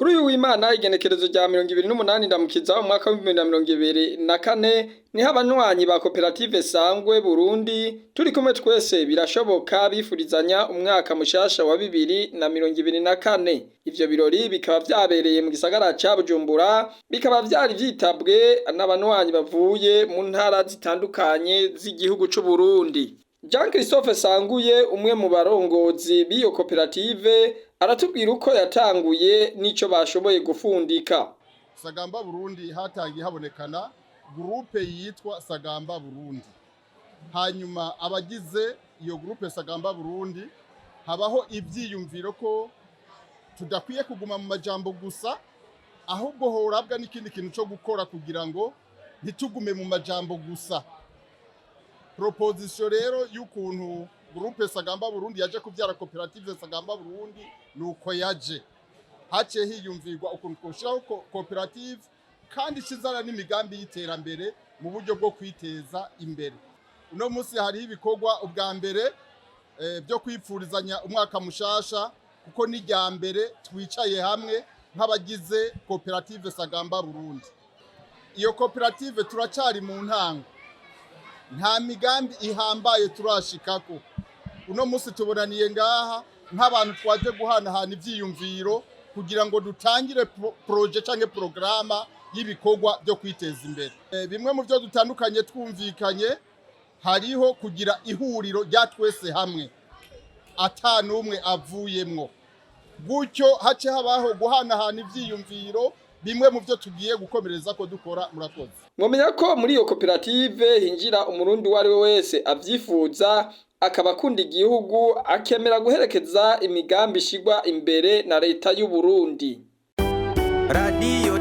Kuri uyu w'Imana, igenekerezo rya 28 Ndamukiza umwaka w'2024, niho abanywanyi ba koperative Sangwe Burundi "Turi kumwe twese birashoboka" bifurizanya umwaka mushasha wa 2024. Ivyo birori bikaba vyabereye mu gisagara ca Bujumbura, bikaba vyari vyitabwe n'abanywanyi bavuye mu ntara zitandukanye z'igihugu c'u Burundi. Jean Christophe Sanguye, umwe mu barongozi b'iyo koperative, aratubwira uko yatanguye n'ico bashoboye gufundika. Sagamba Burundi, hatangiye habonekana groupe yitwa Sagamba Burundi. Hanyuma abagize iyo groupe Sagamba Burundi habaho ivyiyumviro ko tudakwiye kuguma mu majambo gusa, ahubwo horabwa n'ikindi kintu cyo gukora kugira ngo ntitugume mu majambo gusa. Proposition rero y'ukuntu groupe Sagamba Burundi yaje kuvyara koperative Sagamba Burundi nuko yaje haciye hiyumvirwa ukuntu twoshiraho koperative kandi ishizana n'imigambi y'iterambere mu buryo bwo kwiteza imbere. Uno munsi hariho ibikorwa ubwa mbere byo kwipfurizanya umwaka mushasha, kuko ni irya mbere twicaye hamwe nk'abagize koperative Sagamba Burundi. Iyo koperative turacari mu ntango, nta migambi ihambaye turashikako. Uno munsi tubonaniye ngaha nk'abantu twaje guhanahana ivyiyumviro kugira ngo dutangire projet canke programme y'ibikorwa byo kwiteza imbere. Bimwe mu byo dutandukanye twumvikanye, hariho kugira ihuriro rya twese hamwe ata n'umwe avuyemwo, gutyo hace habaho guhanahana ivyiyumviro, bimwe mu byo tugiye gukomereza ko dukora. Murakoze. Mwomenya ko muri iyo koperative hinjira Umurundi uwo ari we wese avyifuza, akaba akunda igihugu, akemera guherekeza imigambi ishigwa imbere na leta y'u Burundi. Radiyo.